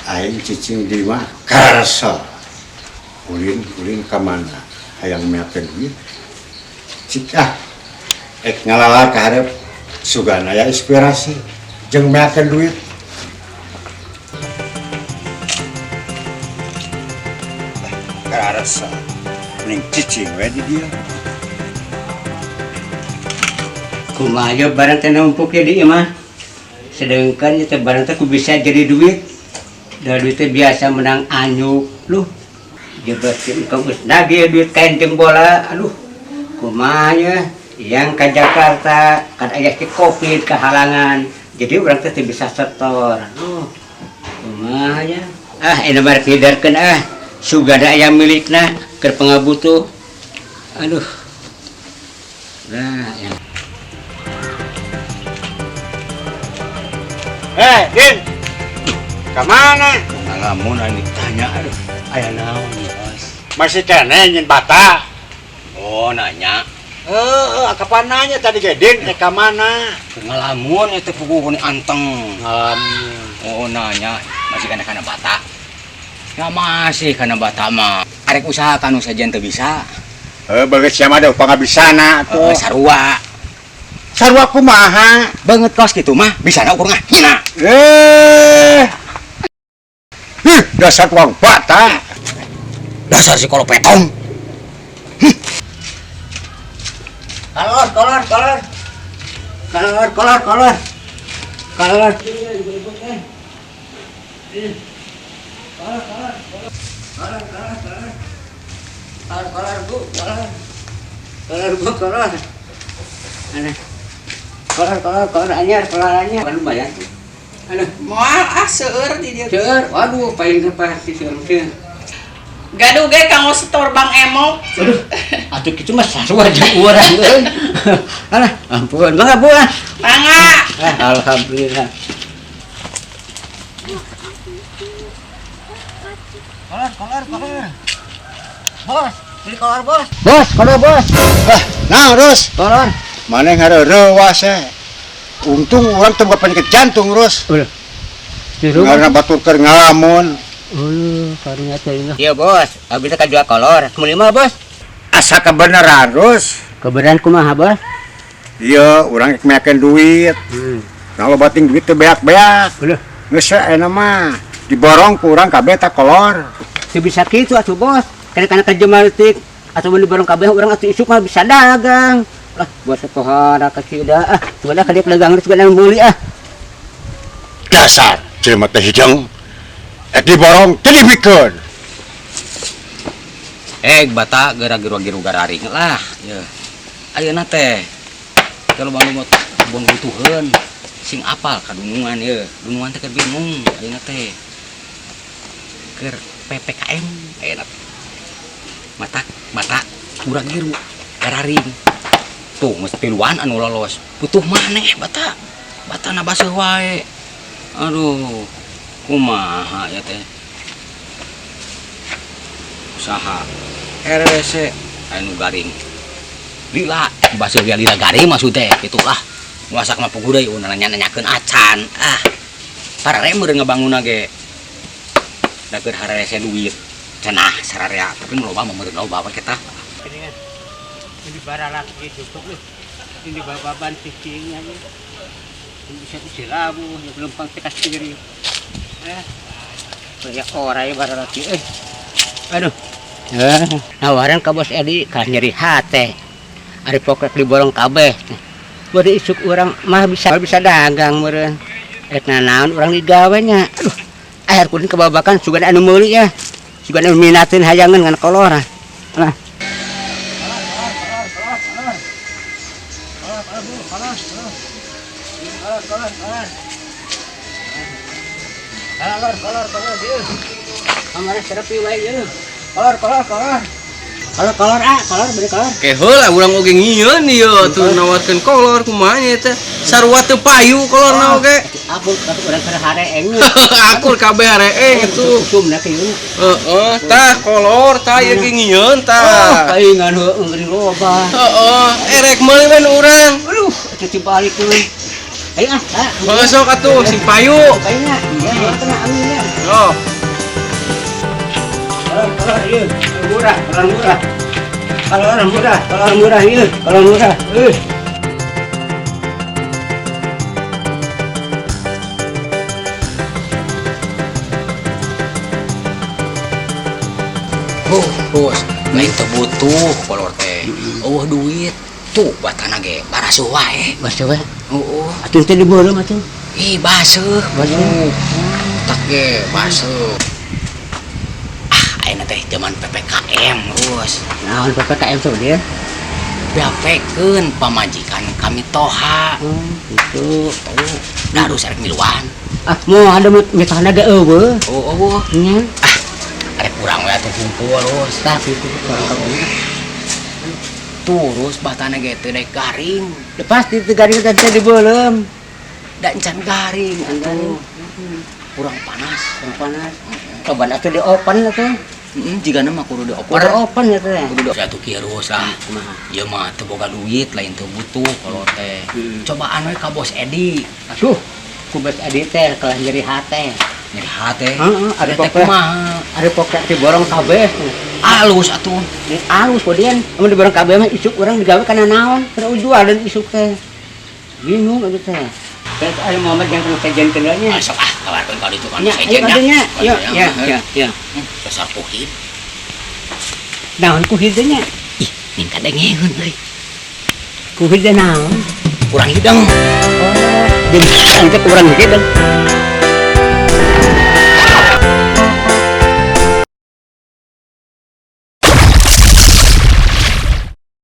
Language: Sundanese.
Aing cicing di mah karasa. Ulin ulin ka mana? Hayang meakeun duit. Cik ah. Ek ngalalar ka hareup sugan aya inspirasi jeung meakeun duit. Karasa. Mending cicing we di dieu. Kumaha barang teh numpuk ya di imah. Sedangkan itu barang teh ku bisa jadi duit. Da duit teh biasa menang anyuk. Luh. Jebat engkau geus nagih duit kain jeung bola. Aduh. Kumaha nya? Yang ke Jakarta kan aya si Covid kehalangan. Jadi urang teh teu bisa setor. Aduh. Kumaha nya? Ah, ini mah hidarkeun ah. Sugana aya milikna keur pangabutuh. Aduh. Nah, ya. Eh, Din. Ka mana? Ngalamun aing ditanya, aduh, aya naon, Bos? Masih keneh nyin bata. Oh, nanya. Heeh, kapan nanya tadi ge, Din, ka mana? Ngalamun eta puguh ni anteng. Ngalamun. Oh, nanya masih kana kana bata. Ya masih kana bata mah. Arek usaha kanu sajian teu bisa. Heuh, bageus sia mah da pangabisana tuh. Heeh, sarua. Sarua kumaha? Banget kos kitu mah bisana ukur ngahina. Eh. Huh, dasar tukang bata. Dasar si kolopetong. Kolor, kolor, kolor. Kolor, kolor, kolor. Kolor. Kolor, kolor, kolor. Kolor, kolor, Bu, kolor. Kolor, Bu, kolor. Aneh. Kolor, kolor, kolor anyar, kolor anyar. Kan lumayan tuh. Aduh, Moal ah seueur di dieu. seueur. Waduh, paling pasti seueur teh. Gaduh ge kanggo setor Bang Emok. Aduh, atuh kitu mah sarua jeung urang euy. Alah, ampun, mangga Bu ah. Mangga. Ah, alhamdulillah. Kolor, kolor, kolor. Bos, beli kolor, Bos. Bos, kolor, Bos. Ah, nah, Rus. Kolor. Maneh ngareurewas eh. Untung urang teu boga penyakit jantung, Rus. Ulah. Di rumah. Karena batur keur ngalamun. Uluh, karunya teh. Iya, Bos. Abis teh kajual kolor. Meuli mah, Bos. Asa kebenaran, Rus. Kebenaran kumaha, Bos? Iya, urang rek meakeun duit. Nah, loba ting duit teu beak-beak. Ulah. Geus we ayeuna mah diborong ku urang kabeh ta kolor. Teu bisa kitu atuh, Bos. Kana-kana kerja maletik atau mun diborong kabeh urang atuh isuk mah bisa dagang. Lah, buat sekolah kecil dah. Ah, coba dah kadieu dagang geus gana meuli ah. Dasar jelema teh hijeng. Ek diborong teu dibikeun. Eh, bata geura giru-giru gararing lah. Ya. Ayeuna teh kalau bang lumut bon butuheun sing apal ka dunungan ye. Dunungan teh keur bingung ayeuna teh. Keur PPKM ayeuna teh. Mata bata urang giru gararing. Tuh geus tiluan anu lolos. Butuh maneh bata. Batana baseuh wae. Aduh, kumaha ya teh. Usaha RWC anu garing. Lila baseuh ge lila garing maksud teh kitu lah. Masak mah puguh deui nanya-nanyakeun acan. Ah. Parare meureun ngabangunna ge. Da keur hararese duit. Cenah sararea tapi nu loba mah meureun loba we kita. Ini baralak gitu tuh. Ini bababan cicingnya nih. Ini bisa isi labu, ya belum pang tekas diri. Eh, banyak orang ya baralak eh. Aduh. Eh, nawaran ka Bos Edi kalah nyeri hate. Ari pokok diborong kabeh. Bari isuk urang mah bisa bisa dagang meureun. Rek nanaon urang digawe nya. Aduh, air kuning kebabakan sugan anu meuli ya. Sugan anu minatin hayangan ngan kolor. Lah. Kolor, kolor, kolor, ieu. Kamari serepi wae ieu. Kolor, kolor, kolor. Kolor, kolor, ah, kolor beli kolor. Ke heula urang oge ngieun ieu tuh nawarkeun kolor kumaha nya teh. Sarua teu payu kolorna oge. Aku atuh urang keur hareeng. Akur kabeh hareeng atuh. Usumna kieu. Heeh, tah kolor tah ieu ge ngieun Oh, tah. paingan heueuh geuning loba. Heeh, erek meuli we nu urang. Aduh, atuh dibalik euy. Ayo ah, ah. Heeh sok atuh sing payu. Payu nya. Iya. Kolor kena aminnya. Oh. Kolor, kolor, iya. Murah, kolor murah. Kolor murah, kolor murah, iya. Kolor murah. Oh, bos, lain teu butuh kolor teh. Eueuh duit. Tuh batana ge barasuh wae. Baseuh we. Heeh. Atuh teh dibeureum atuh. Ih, baseuh. Baseuh. Tak ge baseuh. Ah, ayeuna teh zaman PPKM, Bos. Naon PPKM tuh dia? Beapekeun pamajikan kami toha. Oh, gitu. Tuh, darus arek miluan. Ah, mau ada mitahna ge eueuh. Oh, eueuh. Nya. Ah, arek kurang we atuh kumpul, Bos. Tah kitu kurang kaboga. Turus batana ge teu daek garing. Da pasti teu garing teh teh dibeuleum. Da encan garing atuh. Kurang panas. Kurang panas. Coba atuh di open atuh. Heeh, jigana mah kudu dioper. Kudu open ya teh. Kudu atuh kieu rus ah. Kumaha? Ieu mah teu boga duit, lain teu butuh kalau teh. Cobaan we ka Bos Edi. Aduh, ku Bos Edi teh kelah nyeri hate. Nyeri hate? Heeh, ada Teh pokok. kumaha? Ada pokok diborong kabeh. Alus atuh. Di alus kemudian, amun diborong kabeh mah isuk urang digawe kana naon? Kana jualan isuk teh. Bingung atuh teh. Teh aya Muhammad yang kena sejen kendalnya. Ah, sok ah, kabarkeun ka ditu kan Ya, ayo sejen nya. kadunya. Yuk, ya, ya, ya. Dasar kuhid. Naon kuhid teh nya? Ih, ning kadengeun euy. Kuhid teh naon? Kurang hidung. Oh, jadi teh kurang hidung.